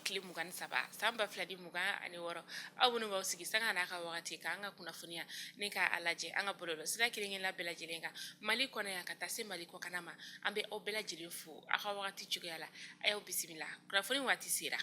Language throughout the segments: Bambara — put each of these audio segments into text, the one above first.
tile 23 san 2026. Aw minnu b'aw sigi sanga n'a ka wagati k'an ka kunnafoniya ni k'a lajɛ an ka bɔlɔlɔ sira kelen-kelenna bɛɛ lajɛlen kan Mali kɔnɔ yan ka taa se Mali kɔkanna ma, an bɛ aw bɛɛ lajɛlen fo aw ka wagati cogoya la. A y'aw bisimila, kunnafoni waati sera.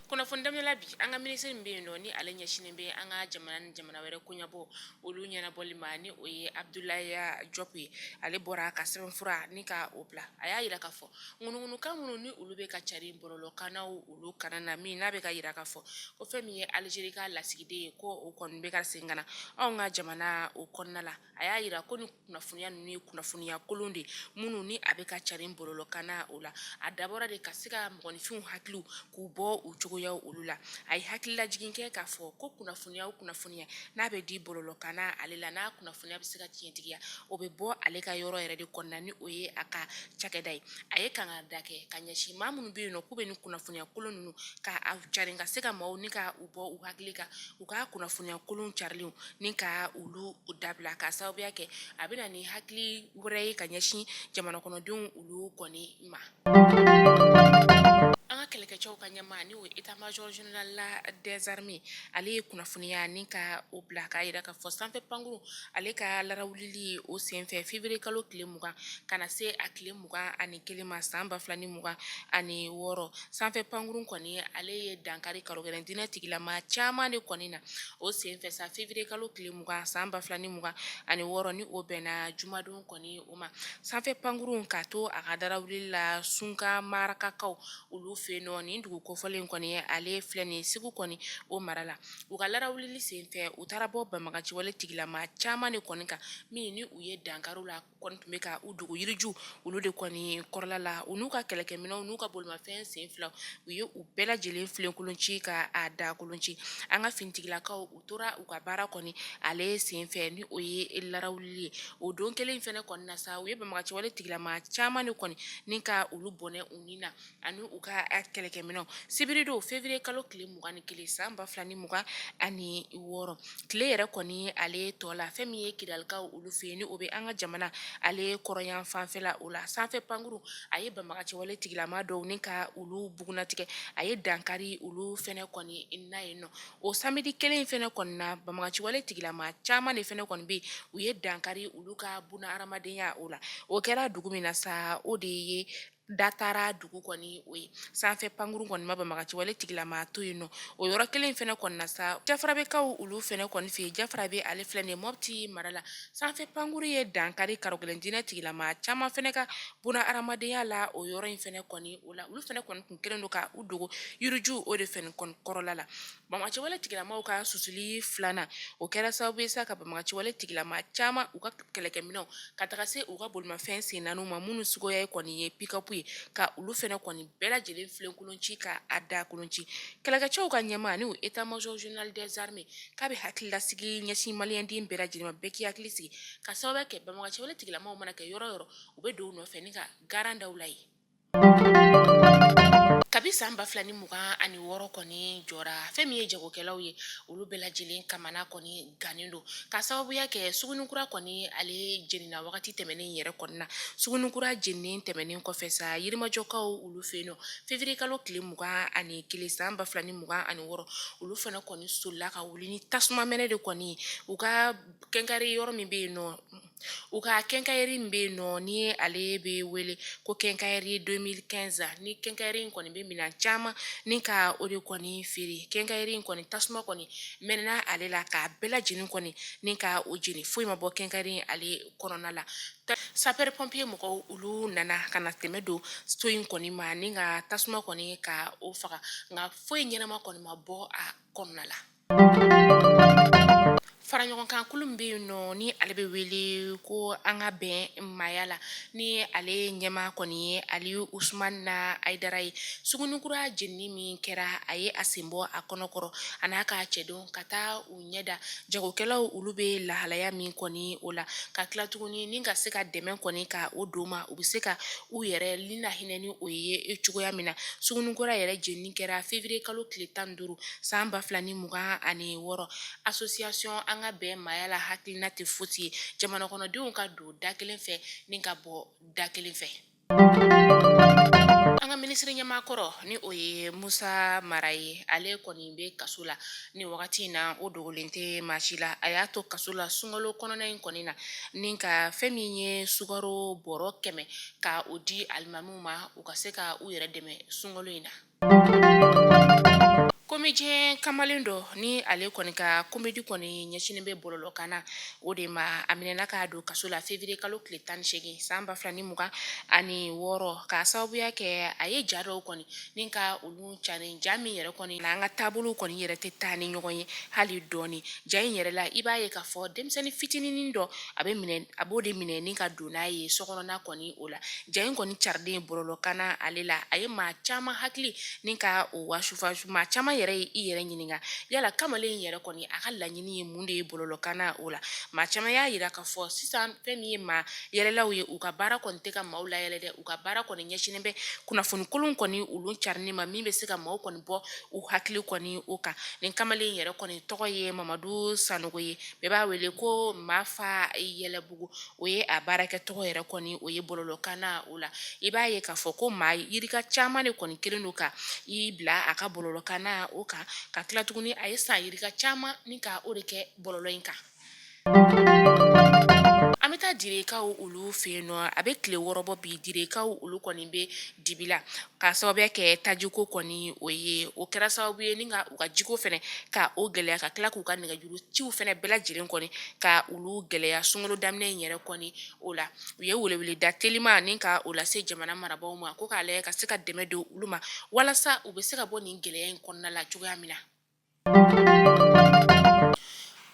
Kunnafoni daminɛ la bi, an ka minisiri min bɛ yen nɔ ni ale ɲɛsinnen bɛ an ka jamana ni jamana wɛrɛ koɲɛbɔ olu ɲɛnabɔli ma, ni o ye Abdoulaye Diop ye, ale bɔra ka sɛbɛnfura ni ka o bila. A y'a jira k'a fɔ ŋunuŋunukan minnu ni olu bɛ ka cari bɔlɔlɔkannaw olu kana na, min n'a bɛ ka jira k'a fɔ ko fɛn min ye Algérie ka lasigiden ye, ko o kɔni bɛ ka segin ka na anw ka jamana o kɔnɔna la. A y'a jira ko ni kunnafoniya ninnu ye kunnafoniya kolon de minnu ni a bɛ ka cari bɔlɔlɔkanna o la, a dabɔra de ka se ka mɔgɔninfinw hakiliw k'u bɔ u cogoya olu la. A ye hakililajigin kɛ k'a fɔ ko kunnafoniya o kunnafoniya n'a bɛ di bɔlɔlɔkanna ale la, n'a kunnafoniya bɛ se ka tiɲɛtigiya, o bɛ bɔ ale ka yɔrɔ yɛrɛ de kɔnɔna, ni o ye a ka cakɛda ye. A ye kangarida kɛ ka ɲɛsin maa minnu bɛ yen nɔ k'u bɛ nin kunnafoniya kolon ninnu ka a cari ka se ka maaw ni ka u bɔ u hakili kan, u ka kunnafoniya kolon carilenw ni ka olu dabila, k'a sababuya kɛ a bɛ na ni hakili wɛrɛ ye ka ɲɛsin jamana kɔnɔdenw olu kɔni ma. An ka kɛlɛkɛcɛw ka ɲɛmaa, ni o ye état major général des armées, ale ye kunnafoniya ni ka o bila k'a jira k'a fɔ sanfɛ pankurun ale ka larawulili o senfɛ février kalo tile 20 ka na se a tile 21 ma san 2026, sanfɛ pankurun kɔni ale ye dankari karogɛlɛn diinɛ tigilama caman de kɔni na o senfɛ sa février kalo tile 20 san 2026, ni o bɛnna jumadon kɔni o ma. Sanfɛ pankurun k'a to a ka darawuli la Sunka Marakakaw olu fɛ yen nɔ, nin dugu kofɔlen kɔni ale filɛ nin Segu kɔni o mara la. U ka larawulili senfɛ, u taara bɔ banbaganciwale tigilama caman de kɔni kan, min ni u ye dankari la kɔni tun bɛ ka u dogo yiriju olu de kɔni kɔrɔla la. U n'u ka kɛlɛkɛminɛnw n'u ka bolimafɛn sen fila, u ye u bɛɛ lajɛlen filenkolon ci ka a dakolon ci. An ka finitigilakaw u tora u ka baara kɔni ale senfɛ, ni o ye larawulili ye. O don kelen in fɛnɛ kɔni na sa, u ye banbaganciwale tigilama caman de kɔni ni ka olu bɔnɛ u ni na ani u ka kɛlɛkɛminɛnw. Sibiridon février kalo tile 21 san 2026, tile yɛrɛ kɔni ale tɔ la, fɛn min ye Kidalikaw olu fɛ yen, ni o bɛ an ka jamana ale kɔrɔyan fanfɛla o la, sanfɛ pankurun a ye banbaganciwale tigilama dɔw ni ka olu bugunnatigɛ, a ye dankari olu fɛnɛ kɔni na yen nɔ. O samedi kelen in fɛnɛ kɔni na, banbaganciwale tigilama caman de fɛnɛ kɔni bɛ yen, u ye dankari olu ka buna hadamadenya o la. O kɛra dugu min na sa, o de ye Datara dugu kɔni o ye. Sanfɛ pankurun kɔni ma banbaganciwale tigilama to yen nɔ. O yɔrɔ kelen in fɛnɛ kɔni na sa, Jafarabɛkaw olu fɛnɛ kɔni fɛ yen, Jafarabɛ ale filɛ nin ye Mɔpti mara la, sanfɛ pankurun ye dankari karogɛlɛn diinɛ tigilama caman fɛnɛ ka buna hadamadenya la o yɔrɔ in fɛnɛ kɔni o la. Olu fɛnɛ kɔni tun kɛlen don ka u dogo yiriju o de fɛnɛ kɔni kɔrɔla la. Banbaganciwale tigilamaw ka susuli filanan, o kɛra sababu ye sa ka banbaganciwale tigilama caman u ka kɛlɛkɛminɛnw ka taga se u ka bolimafɛn sen naaniw ma, minnu suguya kɔni ye pick-up ye, ka olu fɛnɛ kɔni bɛɛ lajɛlen filenkolon ci ka a dakolon ci. Kɛlɛkɛcɛw ka ɲɛmaa, ni o état major général des armées, k'a bɛ hakililasigi ɲɛsin maliyɛnden bɛɛ lajɛlen ma, bɛɛ k'i hakili sigi, ka sababu kɛ banbaganciwale tigilamaw mana kɛ yɔrɔ yɔrɔ, u bɛ don u nɔfɛ ni ka garan da u la yen. Kabi san 2026 kɔni jɔra, fɛn min ye jagokɛlaw ye, olu bɛɛ lajɛlen kamana kɔni gannen don, ka sababuya kɛ Suguninkura kɔni ale jenina wagati tɛmɛnen yɛrɛ kɔni na. Suguninkura jeninen tɛmɛnen kɔfɛ sa, Yirimajɔkaw olu fɛ yen nɔ, février kalo tile 21 san 2026, olu fana kɔni solila ka wuli ni tasuma mɛnɛ de kɔni ye. U ka quincaillerie yɔrɔ min bɛ yen nɔ, u ka quincaillerie min bɛ yen nɔ, ni ale bɛ wele ko quincaillerie 2015, ni quincaillerie in kɔni bɛ minɛn caman ni ka o de kɔni feere. Quincaillerie in kɔni tasuma kɔni mɛnɛna ale la k'a bɛɛ lajɛlen kɔni ni ka o jeni, foyi ma bɔ quincaillerie in ale kɔnɔna la. Sapeur pompier mɔgɔw olu nana ka na tɛmɛ don so in kɔni ma ni ka tasuma kɔni ka o faga, nka foyi ɲɛnama kɔni ma bɔ a kɔnɔna la. Fara ɲɔgɔnkan kulu min bɛ yen nɔ, ni ale bɛ wele ko an ka bɛn maaya la, ni ale ɲɛmaa kɔni ye Aliyu Usumani Hayidara ye, Suguninkura jenini min kɛra, a ye a sen bɔ a kɔnɔkɔrɔ a n'a ka cɛdenw ka taa u ɲɛ da jagokɛlaw olu bɛ lahalaya min kɔni o la, ka tila tuguni ni ka se ka dɛmɛ kɔni ka o don ma, u bɛ se ka u yɛrɛ ni lahinɛ ni o ye cogoya min na. Suguninkura yɛrɛ jenini kɛra février kalo tile 15 san 2026. Association an an ka bɛn maaya la hakilina tɛ fosi ye jamana kɔnɔdenw ka don da kelen fɛ ni ka bɔ da kelen fɛ. An ka minisiri ɲɛmaa kɔrɔ ni o ye Musa Mara ye, ale kɔni bɛ kaso la ni wagati in na, o dogolen tɛ maa si la. A y'a to kaso la sunkalo kɔnɔna in kɔni na ni ka fɛn min ye sukaro bɔrɔ 100 ka o di alimamiw ma, u ka se ka u yɛrɛ dɛmɛ sunkalo in na. Comédien kamalen dɔ ni ale kɔni ka comédie kɔni ɲɛsinnen bɛ bɔlɔlɔkan na o de ma, a minɛna k'a don kaso la février kalo tile 18 san 2026, k'a sababuya kɛ a ye ja dɔw kɔni ni ka olu carin, ja min yɛrɛ kɔni na an ka taabolo kɔni yɛrɛ tɛ taa ni ɲɔgɔn ye hali dɔɔni. Ja in yɛrɛ la, i b'a ye k'a fɔ denmisɛnnin fitinin dɔ a bɛ minɛ, a b'o de minɛ ni ka don n'a ye sokɔnɔna kɔni o la. Ja in kɔni cariden bɔlɔlɔkan na ale la, a ye maa caman hakili ni ka o wasufa, maa caman yɛrɛ ye i yɛrɛ ɲininka yala kamalen in yɛrɛ kɔni a ka laɲini ye mun de ye bɔlɔlɔkan na o la. Maa caman y'a yira k'a fɔ sisan fɛn min ye maa yɛlɛlaw ye, u ka baara kɔni tɛ ka maaw layɛlɛ dɛ, u ka baara kɔni ɲɛsinnen bɛ kunnafoni kolon kɔni olu carinni ma min bɛ se ka maaw kɔni bɔ u hakili kɔni o kan. Nin kamalen in yɛrɛ kɔni tɔgɔ ye Mamadu Sanogo ye, bɛɛ b'a wele ko Mafa Yɛlɛbugu, o ye a baarakɛ tɔgɔ yɛrɛ kɔni o ye bɔlɔlɔkan na o la. I b'a ye k'a fɔ ko maa yirika caman de kɔni kelen don ka i bila a ka bɔlɔlɔkan na o kan, ka tila tuguni a ye san yirika caman ni ka o de kɛ bɔlɔlɔ in kan. An bɛ taa Direkaw olu fɛ yen nɔ. A bɛ tile 6 bɔ bi, Direkaw olu kɔni bɛ dibi la k'a sababuya kɛ tajiko kɔni o ye. O kɛra sababu ye ni ka u ka jiko fɛnɛ ka o gɛlɛya, ka tila k'u ka nɛgɛjuru ciw fɛnɛ bɛɛ lajɛlen kɔni ka olu gɛlɛya sunkalo daminɛ in yɛrɛ kɔni o la. U ye weleweleda telima ni ka o lase jamana marabaaw ma ko k'a lajɛ ka se ka dɛmɛ don olu ma walasa u bɛ se ka bɔ nin gɛlɛya in kɔnɔna la cogoya min na.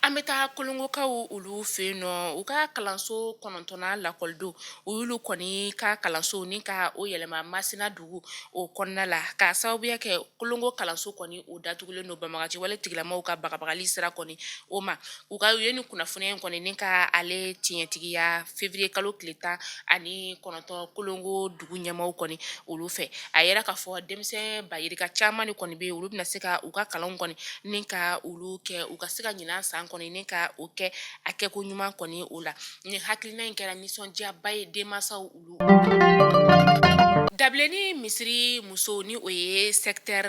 An bɛ taa Kolongokaw olu fɛ yen nɔ. U ka kalanso 9nan lakɔlidenw, u y'olu kɔni ka kalanso ni ka o yɛlɛma Masina dugu o kɔnɔna la, k'a sababuya kɛ Kolongo kalanso kɔni o datugulen don banbagaci wale tigilamaw ka bagabagali sira kɔni o ma. U ka u ye nin kunnafoniya in kɔni ni ka ale tiɲɛtigiya février kalo tile 19 Kolongo dugu ɲɛmaaw kɔni olu fɛ. A yɛrɛ k'a fɔ denmisɛn ba yirika caman de kɔni bɛ yen, olu bɛna se ka u ka kalanw kɔni ni ka olu kɛ, u ka se ka ɲinan san kɔni ni ka o kɛ a kɛko ɲuman kɔni o la. Nin hakilina in kɛra nisɔndiyaba ye denmansaw olu. Dabilenni misiri musow ni o ye secteur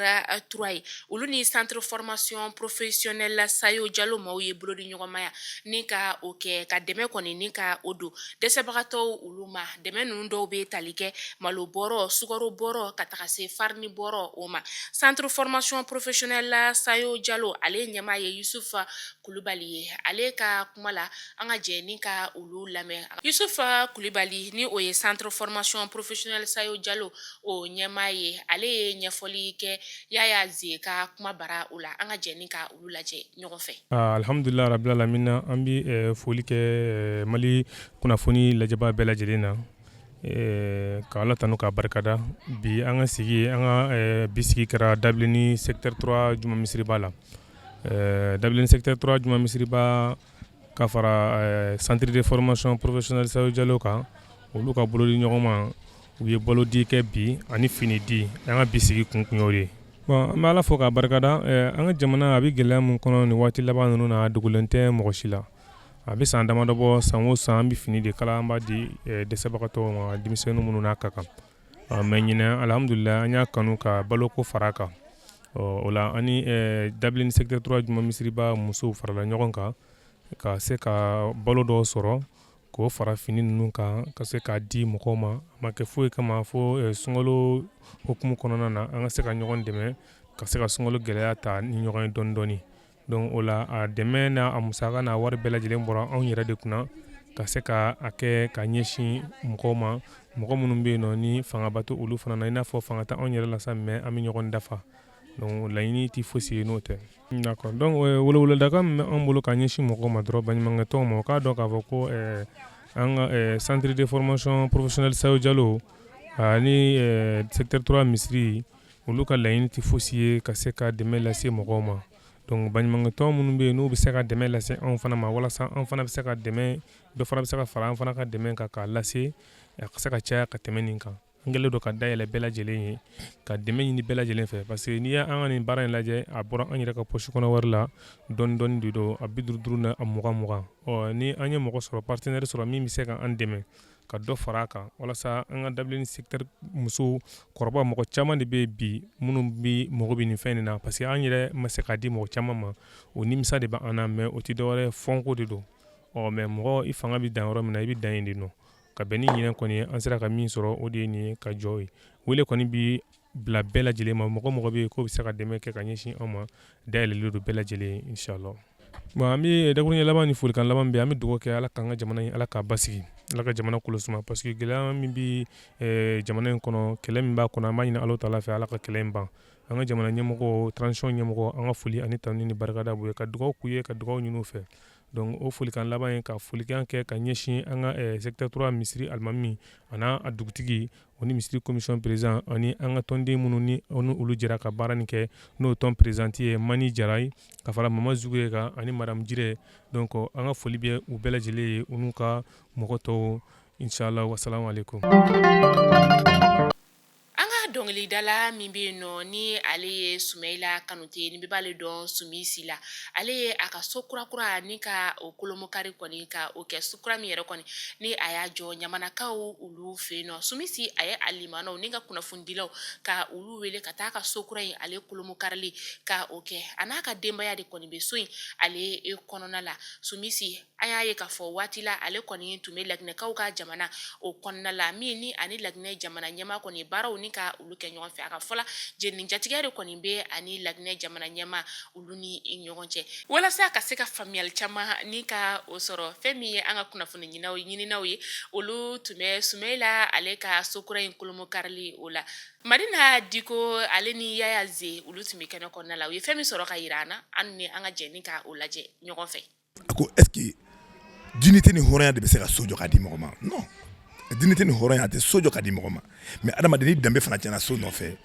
3 ye, olu ni centre formation professionnelle Sayo Jalo maaw ye bolodi ɲɔgɔnmaya ni ka o kɛ ka dɛmɛ kɔni ni ka o don dɛsɛbagatɔw olu ma. Dɛmɛ ninnu dɔw bɛ tali kɛ malo bɔrɔ, sukaro bɔrɔ, ka taga se farini bɔrɔ o ma. Centre formation professionnelle Sayo Jalo, ale ɲɛmaa ye Yusufa Kulubali ye. Ale ka kuma la, an ka jɛ ni ka olu lamɛn. Yusufa Kulubali ni o ye centre formation professionnelle Sayo Jalo o ɲɛmaa ye, ale ye ɲɛfɔli kɛ Yaya Ze ka kuma bara o la. An ka jɛ ni ka olu lajɛ ɲɔgɔn fɛ. Alhamdulillah rabbil alamina, an bɛ foli kɛ Mali kunnafoni lajɛbaa bɛɛ lajɛlen na, ka Ala tanu k'a barikada. Bi an ka sigi, an ka bi sigi kɛra Dabilenni secteur 3 juma misiriba la. Dabilenni secteur 3 juma misiriba ka fara centre de formation professionnelle Sayo Jalo kan, olu ka bolodi ɲɔgɔn ma, u ye balo di kɛ bi ani fini di. An ka bi sigi kun kun y'o ye. Bon, an bɛ Ala fo k'a barikada. An ka jamana a bɛ gɛlɛya min kɔnɔ nin waati laban ninnu na, a dogolen tɛ mɔgɔ si la. A bɛ san damadɔ bɔ, san o san an bɛ fini de kala, an b'a di dɛsɛbagatɔw ma, denmisɛnnin minnu n'a ka kan. Mais ɲinan, alhamdulillah, an y'a kanu ka baloko fara a kan. O la, an ni Dabilenni secteur 3 juma misiriba musow farala ɲɔgɔn kan ka se ka balo dɔw sɔrɔ k'o fara fini ninnu kan ka se k'a di mɔgɔw ma. A ma kɛ foyi kama fo sunkalo hukumu kɔnɔna na, an ka se ka ɲɔgɔn dɛmɛ ka se ka sunkalo gɛlɛya ta ni ɲɔgɔn ye dɔɔni dɔɔni. Donc o la, a dɛmɛ n'a a musaka n'a wari bɛɛ lajɛlen bɔra anw yɛrɛ de kunna ka se ka a kɛ ka ɲɛsin mɔgɔw ma, mɔgɔ minnu bɛ yen nɔ ni fangaba tɛ olu fana na, i n'a fɔ fanga tɛ anw yɛrɛ la sa, mais an bɛ ɲɔgɔn dafa. Donc laɲini tɛ fosi ye n'o tɛ. D'accord, donc weleweledakan min bɛ anw bolo ka ɲɛsin mɔgɔw ma dɔrɔn, baɲumankɛtɔnw ma, u k'a dɔn k'a fɔ ko an ka centre de formation professionnelle Sayo Jalo ani secteur 3 misiri, olu ka laɲini tɛ fosi ye ka se ka dɛmɛ lase mɔgɔw ma. Donc baɲumankɛtɔn minnu bɛ yen, n'u bɛ se ka dɛmɛ lase anw fana ma, walasa anw fana bɛ se ka dɛmɛ dɔ fana bɛ se ka fara an fana ka dɛmɛ kan k'a lase, a ka se ka caya ka tɛmɛ nin kan. An kɛlen don ka dayɛlɛ bɛɛ lajɛlen ye, ka dɛmɛ ɲini bɛɛ lajɛlen fɛ, parce que n'i y'an ka nin baara in lajɛ, a bɔra an yɛrɛ ka poche kɔnɔ wari la dɔɔni dɔɔni de don, a 50 50 na a 20 20. Ɔ ni an ye mɔgɔ sɔrɔ, partenaire sɔrɔ min bɛ se ka an dɛmɛ ka dɔ fara a kan, walasa an ka Dabilenni secteur musow kɔrɔba, mɔgɔ caman de bɛ bi minnu bɛ mago bɛ nin fɛn in na, parce que an yɛrɛ ma se k'a di mɔgɔ caman ma. O nimisa de bɛ an na, mais o tɛ dɔwɛrɛ, fɔnko de don. Ɔ mais mɔgɔ i fanga bɛ dan yɔrɔ min na, i bɛ dan yen de nɔ. Ka bɛn ni ɲinɛ kɔni ye, an sera ka min sɔrɔ, o de ye nin ye ka jɔ ye. Wele kɔni bɛ bila bɛɛ lajɛlen ma, mɔgɔ mɔgɔ bɛ yen k'o bɛ se ka dɛmɛ kɛ ka ɲɛsin an ma, dayɛlɛlen don bɛɛ lajɛlen ye, inshallah. Bon, an bɛ dakuruɲɛ laban ni folikan laban bɛ, an bɛ dugawu kɛ Ala k'an ka jamana in, Ala k'a basigi, Ala ka jamana kolo suma, parce que gɛlɛya min bɛ jamana in kɔnɔ, kɛlɛ min b'a kɔnɔ, an b'a ɲini Ala taala fɛ, Ala ka kɛlɛ in ban. An ka jamana ɲɛmɔgɔ, transition ɲɛmɔgɔ, an ka foli ani tanu ni barikada b'u ye, ka dugawu k'u ye, ka dugawu ɲini u fɛ. Donc o folikan laban ye ka folikan kɛ ka ɲɛsin an ka secteur 3 misiri alimami a n'a a dugutigi, o ni misiri commission président, ani an ka tɔnden minnu ni olu jɛra ka baara nin kɛ, n'o tɔn présidente ye Mani Jara ye, ka fara Mama Zuge kan ani madame Jire. Donc an ka foli bɛ u bɛɛ lajɛlen ye, u n'u ka mɔgɔ tɔw, inshallah. Wasalamu alaikum. An ka dɔnkilidala min bɛ yen nɔ, ni ale ye Sumayila Kanute, ni bɛɛ b'ale dɔn Sumisi la, ale ye a ka so kurakura ni ka o kolomokari kɔni ka o kɛ. So kura min yɛrɛ kɔni ni a y'a jɔ Ɲamanakaw olu fɛ yen nɔ, Sumisi a ye a limanaw ni ka kunnafonidilaw ka olu wele ka taa a ka so kura in ale kolomokarili ka o kɛ. A n'a ka denbaya de kɔni bɛ so in ale kɔnɔna la. Sumisi, an y'a ye k'a fɔ waati la ale kɔni tun bɛ Laginɛkaw ka jamana o kɔnɔna la, min ni ani Laginɛ jamana ɲɛmaa kɔni baaraw ni ka olu kɛ ɲɔgɔn fɛ. A ka fɔ la, jeni jatigiya de kɔni bɛ ani Laginɛ jamana ɲɛmaa olu ni ɲɔgɔn cɛ, walasa ka se ka faamuyali caman ni ka o sɔrɔ. Fɛn min ye an ka kunnafoni ɲininaw ye, olu tun bɛ Sumayila ale ka so kura in kolomokarili o la. Madina Diko, ale ni Yaya Ze, olu tun bɛ kɛnɛ kɔnɔna la. U ye fɛn min sɔrɔ ka yira an na, an ni an ka jɛ ni ka o lajɛ ɲɔgɔn fɛ. A ko est-ce que dignité ni hɔrɔnya de bɛ se ka so jɔ ka di mɔgɔ ma? Non, dignité ni hɔrɔnya a tɛ so jɔ ka di mɔgɔ ma. Mais adamaden ni danbe fana tiɲɛna so nɔfɛ,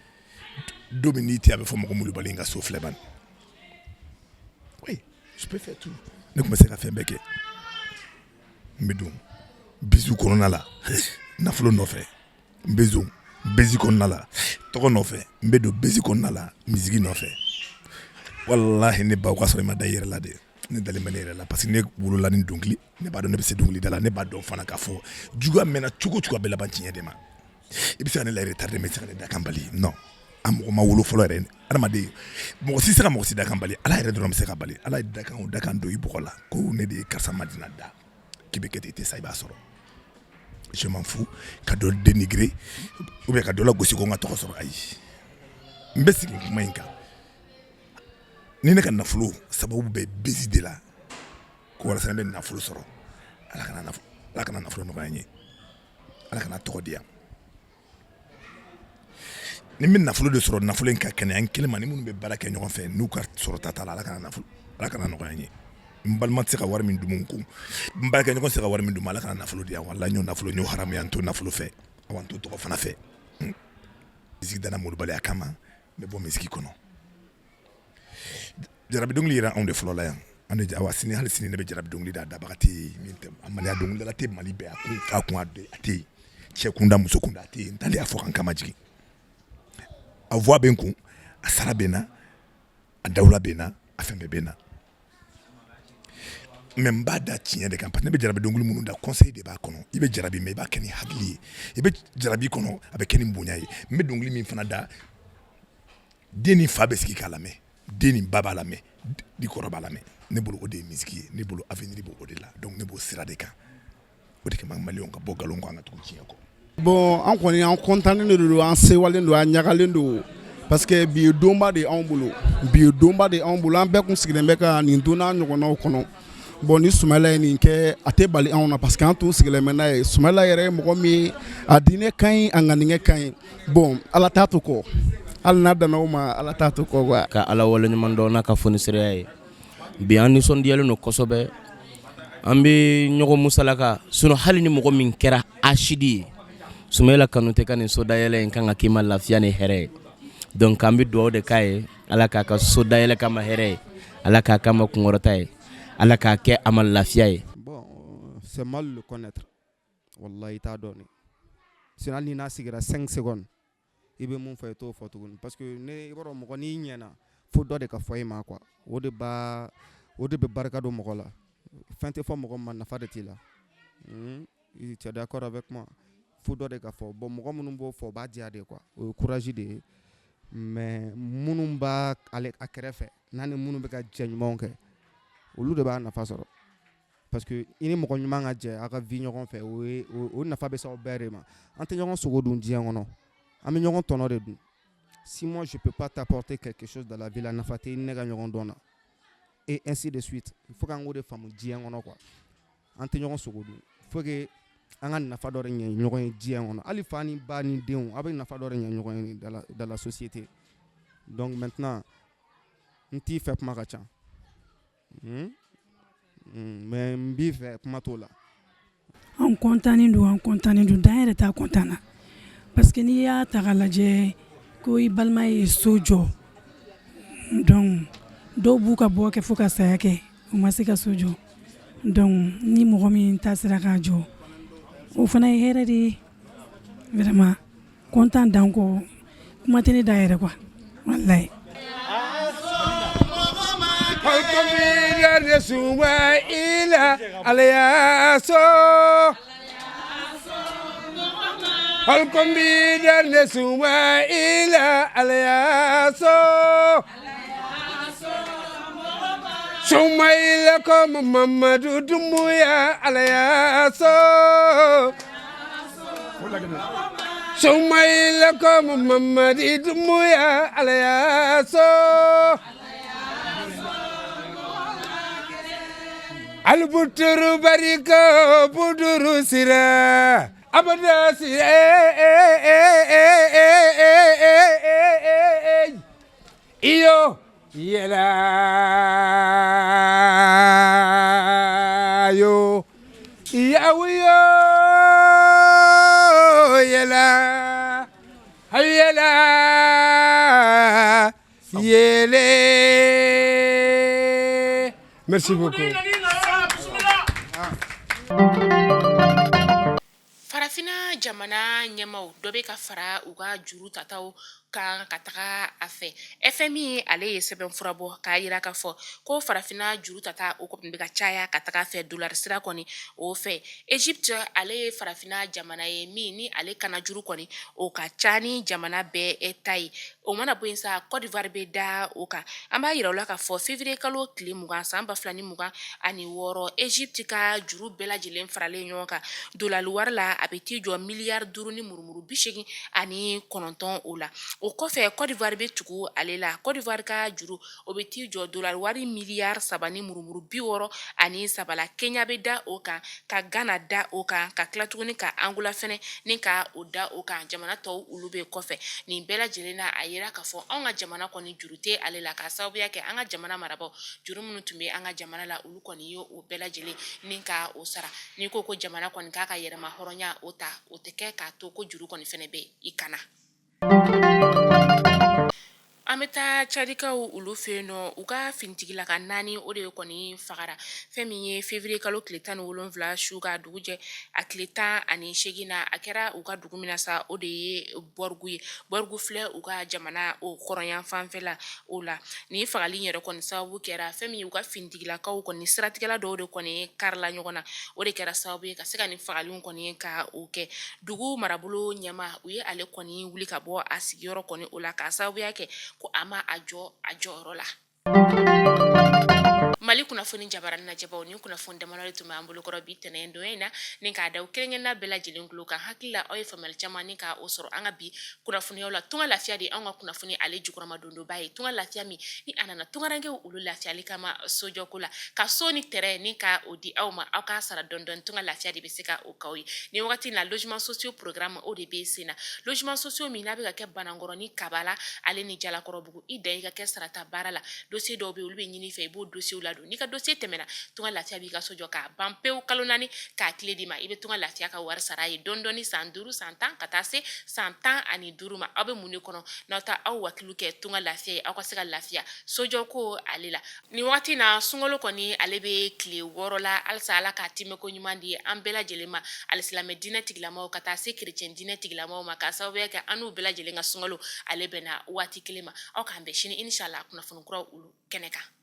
don min n'i tɛ, a bɛ fɔ mɔgɔ molobali ka so filɛ bani. Oui, je peux faire tout. Ne tun bɛ se ka fɛn bɛɛ kɛ. N bɛ don buzz kɔnɔna la nafolo nɔfɛ, n bɛ don buzz kɔnɔna la tɔgɔ nɔfɛ, n bɛ don buzz kɔnɔna la musique nɔfɛ. Walahi, ne ba, o ka sɔrɔ i ma da i yɛrɛ la dɛ. Ne dalen bɛ ne yɛrɛ la, parce que ne wolola ni dɔnkili. Ne b'a dɔn ne bɛ se dɔnkili da la. Ne b'a dɔn fana k'a fɔ juguya mɛnna cogo o cogo, a bɛ laban tiɲɛ de ma. I bɛ se ka ne la retardé, mais i tɛ se ka ne dakan bali. Non, a mɔgɔ ma wolo fɔlɔ yɛrɛ. Adamaden, mɔgɔ si tɛ se ka mɔgɔ si dakan bali. Ala yɛrɛ dɔrɔn bɛ se ka bali. Ala ye dakan o dakan don i bɔgɔ la ko ne de ye karisa Madina da, k'i bɛ kɛ ten, i tɛ sa, i b'a sɔrɔ. Je m'en fous ka dɔ dénigrer ou bien ka dɔ lagosi ko n ka tɔgɔ sɔrɔ. Ayi, n bɛ segin kuma in kan. Ni ne ka nafolo sababu bɛ buzz de la, ko walasa ne bɛ nafolo sɔrɔ, Ala kana nafolo nɔgɔya n ye, Ala kana tɔgɔ di yan. Ni n bɛ nafolo de sɔrɔ, nafolo in ka kɛnɛya n kelen ma, ni minnu bɛ baara kɛ ɲɔgɔn fɛ, n'u ka sɔrɔta t'a la, Ala kana nɔgɔya n ye. N balima tɛ se ka wari min dun n kun, n baarakɛɲɔgɔn tɛ se ka wari min dun, Ala kana nafolo di yan. Walahi, n y'o nafolo, n y'o haramuya. N t'o nafolo fɛ, awa n t'o tɔgɔ fana fɛ. Musique danna molobaliya kama, n bɛ bɔ musique kɔnɔ. Jarabi dɔnkili yɛrɛ, anw de fɔlɔ la yan. An de, awa sini, hali sini ne bɛ jarabi dɔnkili da. A dabaga tɛ yen min tɛ Maliya dɔnkilidala tɛ Mali bɛɛ, a kun fa kun, a tɛ yen, cɛ kunda, muso kunda, a tɛ yen. N t'ale y'a fɔ ka n kama jigin. A voix bɛ n kun, a sara bɛ n na, a dawula bɛ n na, a fɛn bɛɛ bɛ n na, mais n b'a da tiɲɛ de kan, parce que ne bɛ jarabi dɔnkili minnu da, conseil de b'a kɔnɔ. I bɛ jarabi, mais i b'a kɛ ni hakili ye. I bɛ jarabi kɔnɔ, a bɛ kɛ ni bonya ye. N bɛ dɔnkili min fana da, den ni fa bɛ sigi k'a lamɛn, den ni ba b'a lamɛn, di kɔrɔ b'a lamɛn. Ne bolo, o de ye musique ye. Ne bolo, avenir b'o de la. Donc ne b'o sira de kan. O de kama, Maliyɛnw ka bɔ nkalon kɔ, an ka tugu tiɲɛ kɔ. Bon, an kɔni, an kɔntannen de don, an sewalen don, an ɲagalen don, parce que bi ye donba de anw bolo, bi ye donba de anw bolo. An bɛɛ kun sigilen bɛ ka nin don n'a ɲɔgɔnnaw kɔnɔ. Bon, ni Sumayila ye nin kɛ, a tɛ bali anw na, parce que an tun sigilen bɛ n'a ye. Sumayila yɛrɛ ye mɔgɔ min ye, a diinɛ ka ɲi, a ŋaniya ka ɲi. Bon, Ala t'a to kɔ, hali n'a danna o ma, Ala t'a to kɔ quoi. Ka Ala waleɲuman dɔn n'a ka fonisireya ye. Bi an nisɔndiyalen don kosɛbɛ, an bɛ ɲɔgɔn musalaka. Sinon hali ni mɔgɔ min kɛra asidi ye, Sumayila Kanute ka nin sodayɛlɛ in kan ka k'i ma lafiya ni hɛrɛ ye. Donc an bɛ dugawu de k'a ye, Ala k'a ka sodayɛlɛ k'a ma hɛrɛ ye, Ala k'a k'a ma kunkɔrɔta ye, Ala k'a kɛ a ma lafiya ye. Bon, c'est mal le connaître. Wallahi, i t'a dɔn. Sinon hali ni n'a sigira 5 secondes, i bɛ mun fɔ, i t'o fɔ tuguni, parce que ne, i b'a dɔn, mɔgɔ n'i ɲɛna, fo dɔ de ka fɔ i ma quoi. O de b'a, o de bɛ barika don mɔgɔ la. Fɛn tɛ fɔ mɔgɔ ma, nafa de t'i la. Tu es d'accord avec moi? Fo dɔ de ka fɔ. Bon, mɔgɔ minnu b'o fɔ, o b'a diya de quoi, o ye courage de ye. Mais minnu b'a ale a kɛrɛfɛ n'a ni minnu bɛ ka jɛ ɲumanw kɛ, olu de b'a nafa sɔrɔ, parce que i ni mɔgɔ ɲuman ka jɛ aw ka vie ɲɔgɔn fɛ, o ye o nafa bɛ se aw bɛɛ de ma. An tɛ ɲɔgɔn sogo dun diɲɛ kɔnɔ, an bɛ ɲɔgɔn tɔnɔ de dun. Si moi je peux pas t'apporter quelque chose dans la vie la, nafa tɛ i ni ne ka ɲɔgɔn dɔn na, et ainsi de suite. Il faut k'an k'o de faamu diɲɛ kɔnɔ quoi. An tɛ ɲɔgɔn sogo dun, faut que an ka nafa dɔ de ɲɛ ɲɔgɔn ye diɲɛ kɔnɔ. Hali fa ni ba ni denw, aw bɛ nafa dɔ de ɲɛ ɲɔgɔn ye dans la société. Donc maintenant, n t'i fɛ kuma ka ca, Mais n b'i fɛ, kuma t'o la. An kɔntannen don, an kɔntannen don, dan yɛrɛ t'a kɔntan na, parce que n'i y'a ta k'a lajɛ ko i balima ye so jɔ, donc dɔw b'u ka bɔ kɛ fo ka saya kɛ, u ma se ka so jɔ. Donc ni mɔgɔ min ta sera k'a jɔ, o fana ye hɛrɛ de ye. Vraiment, kɔntan dan kɔ, kuma tɛ ne da yɛrɛ quoi, walayi. Sumaila alayaso holko mbiɗen Sumaila alayaso Sumaila ko Mamadou Doumbouya alayaso Sumaila ko Mamadi Doumbouya alayaso albuturu barika buduru sira abada sira iyo yela yo yawiyo yela hayela yele. Merci beaucoup. Farafinna jamana ɲɛmaw dɔ bɛ ka fara u ka juru tataw kan ka taga a fɛ. FMI ale ye sɛbɛn fura bɔ k'a jira k'a fɔ ko farafinna juru tata o kɔni bɛ ka caya ka taga a fɛ, dolari sira kɔni o fɛ. Egypte ale ye farafinna jamana ye min ni ale kana juru kɔni o ka ca ni jamana bɛɛ ta ye. O mana bɔ yen sa, Côte d'Ivoire bɛ da o kan. An b'a yira u la k'a fɔ février kalo tile 20 san 2026, Egypte ka juru bɛɛ lajɛlen faralen ɲɔgɔn kan dolari wari la, a bɛ t'i jɔ miliyari 5 ni murumuru 89 o la. O kɔfɛ, Côte d'Ivoire bɛ tugu ale la. Côte d'Ivoire ka juru o bɛ t'i jɔ dolari wari miliyari 3 ni murumuru 63 la. Kenya bɛ da o kan, ka Ghana da o kan, ka tila tuguni ka Angola fɛnɛ ni ka o da o kan. Jamana tɔw olu bɛ kɔfɛ. Nin bɛɛ lajɛlen na, a yira k'a fɔ anw ka jamana kɔni juru tɛ ale la, k'a sababuya kɛ an ka jamana marabaaw, juru minnu tun bɛ an ka jamana la, olu kɔni ye o bɛɛ lajɛlen ni ka o sara. N'i ko ko jamana kɔni k'a ka yɛrɛma hɔrɔnya o ta, o tɛ kɛ k'a to ko juru kɔni fɛnɛ bɛ i kana. An bɛ taa Cadikaw olu fɛ yen nɔ. U ka finitigilaka naani o de kɔni fagara fɛn min ye février kalo tile 17 su ka dugu jɛ a tile 18 na. A kɛra u ka dugu min na sa, o de ye Bɔrgu ye. Bɔrgu filɛ u ka jamana o kɔrɔnya fanfɛla o la. Nin fagali yɛrɛ kɔni sababu kɛra fɛn min ye, u ka finitigilakaw kɔni siratigɛla dɔw de kɔni karila ɲɔgɔn na. O de kɛra sababu ye ka se ka nin fagali kɔni ka o kɛ. Dugu marabolo ɲɛmaa, u ye ale kɔni wuli ka bɔ a sigiyɔrɔ kɔni o la, k'a sababuya kɛ ko a ma a jɔ a jɔyɔrɔ la. Mali kunnafoni jabaranin lajɛbaw, ni kunnafoni damadɔ de tun b'an bolokɔrɔ bi tɛnɛn don in na, ni k'a da kelenkelenna bɛɛ lajɛlen tulo kan. Hakili la, aw ye faamuyali caman ni ka o sɔrɔ an ka bi kunnafoniyaw la. Tunga lafiya de anw ka kunnafoni ale jukɔrɔma dondoba ye. Tunga lafiya min ni a nana tungarankew olu lafiyali kama sojɔko la, ka so ni terrain ni ka o di aw ma, aw k'a sara dɔɔni dɔɔni. Tunga lafiya de bɛ se ka o k'aw ye nin wagati na. Logement sociaux programme o de bɛ sen na. Logement sociaux min n'a bɛ ka kɛ Banankɔrɔ ni Kabala ale ni Jalakɔrɔbugu, i dan i ka kɛ sarata baara la. Dossier dɔw bɛ yen, olu bɛ ɲini i fɛ, i b'o dossier ladon. N'i ka dossier tɛmɛna, Tunga Lafiya b'i ka so jɔ k'a ban pewu kalo 4 k'a tile d'i ma. I bɛ Tunga Lafiya ka wari sara ye dɔɔni dɔɔni, san 5, san 10, ka taa se san 15 ma. Aw bɛ mun de kɔnɔ n'aw taa aw wakilu kɛ Tunga Lafiya ye, aw ka se ka lafiya sojɔ ko ale la? Nin waati na, sunkalo kɔni ale bɛ tile 6 la halisa. Ala k'a timɛko ɲuman di an bɛɛ lajɛlen ma, alisilamɛ diinɛ tigilamaw ka taa se kerecɛn diinɛ tigilamaw ma, k'a sababuya kɛ an n'u bɛɛ lajɛlen ka sunkalo ale bɛnna waati kelen ma. Aw k'an bɛn sini, inshallah, kunnafoni kuraw olu kɛnɛ kan.